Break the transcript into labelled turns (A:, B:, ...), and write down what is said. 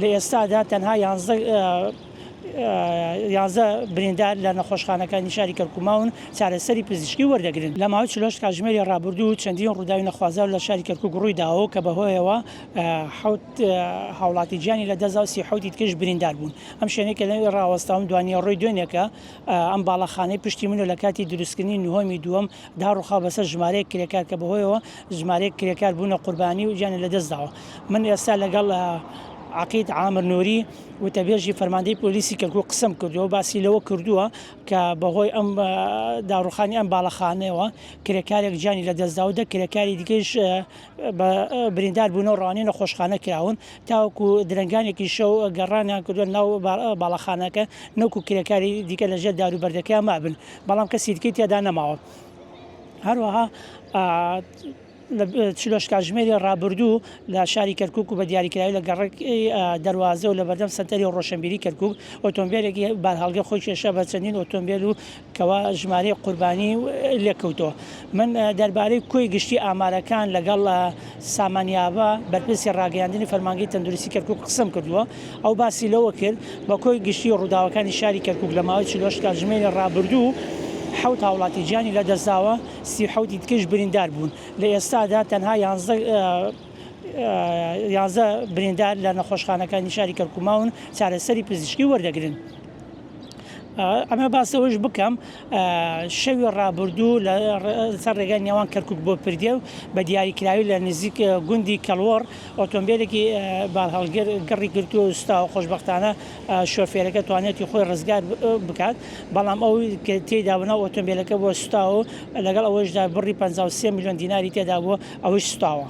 A: لە ئێستادا تەنها 11 بریندار لە نەخۆشخانەکانی شاری کەرکوک ماون چارەسەری پزیشکی وەردەگرن. لە ماوەی 48 کاتژمێری ڕابردوو چەندین ڕووداوی نەخوازراو لە شاری کەرکوک ڕوویداوە کە بەهۆیەوە حەوت هاوڵاتی گیانی لەدەستدا و 37 ی دیکەش بریندار بوون. ئەم شوێنەی کە لەوێ ڕاوەستاوم دوانیوەڕۆی دوێنێکە ئەم باڵەخانەی پشتی من و لە کاتی دروستکردنی نهۆمی دووەم دا ڕووخا بەسەر ژمارەیەک کرێکار کە بەهۆیەوە ژمارەیەک کرێکار بوونە قوربانی و گیانیان لەدەستداوە. من ئێستا لەگەڵ عەقید عامر نوری وتەبێژی فەرماندەی پۆلیسی کەرکوک قسەم کردووە و باسی لەوە کردووە کە بەهۆی ئەم داڕوخانی ئەم باڵەخانەیەوە کرێکارێک گیانی لەدەستدا و دە کرێکاری دیکەیش بە بریندار بوون و ڕەوانەی نەخۆشخانە کراون تاوەکو درەنگانێکی شەو گەڕانیان کردووە ناو باڵەخانەکە نەوکو کرێکاری دیکە لەژێر داروبەردەکەیان مابن بەڵام کەسی دیکەی تێدا نەماوە. هەروەها لە 48 کاتژمێری ڕابردوو لە شاری کەرکوک و بە دیاریکراوی لە گەڕەکی دەروازە و لە بەردەم سەنتەری ڕۆشنبیری کەرکوک ئۆتۆمبێلێکی بارهەڵگر خۆی کێشا بە چەندین ئۆتۆمبێل و کەوا ژمارەی قوربانی لێکەوتەوە. من دەربارەی کۆی گشتی ئامارەکان لەگەڵ سامان یابە بەرپرسی ڕاگەیاندنی فەرمانگەی تەندروستی کەرکوک قسەم کردووە ئەو باسی لەوە کرد بە کۆی گشتی ڕووداوەکانی شاری کەرکوک لە ماوەی 48 کاتژمێری ڕابردوو حەوت هاوڵاتی گیانی لەدەستداوە 37 ی دیکەش بریندار بوون لە ئێستادا تەنها 11 11 بریندار لە نەخۆشخانەکانی شاری کەرکوک ماون چارەسەری پزیشکی وەردەگرن. ئەمە باس ئەوەش بکەم شەوی ڕابردوو لە سەر ڕێگای نێوان کەرکک بۆ پردێ و بە دیاریکراوی لە نزیک گوندی کەڵوەڕ ئۆتۆمبیلێکی بارهەڵگر گڕی گرتووە و سوتاوە خۆشبەختانە شۆفێرەکە توانێتی خۆی ڕزگار بکات بەڵام ئەو تێدا بوو ئۆتۆمبیلەکە بۆ سوتاوە و لەگەڵ ئەوەشدا بڕی 53 میلیۆن دیناری تێدا بووە ئەوەش سوتاوە.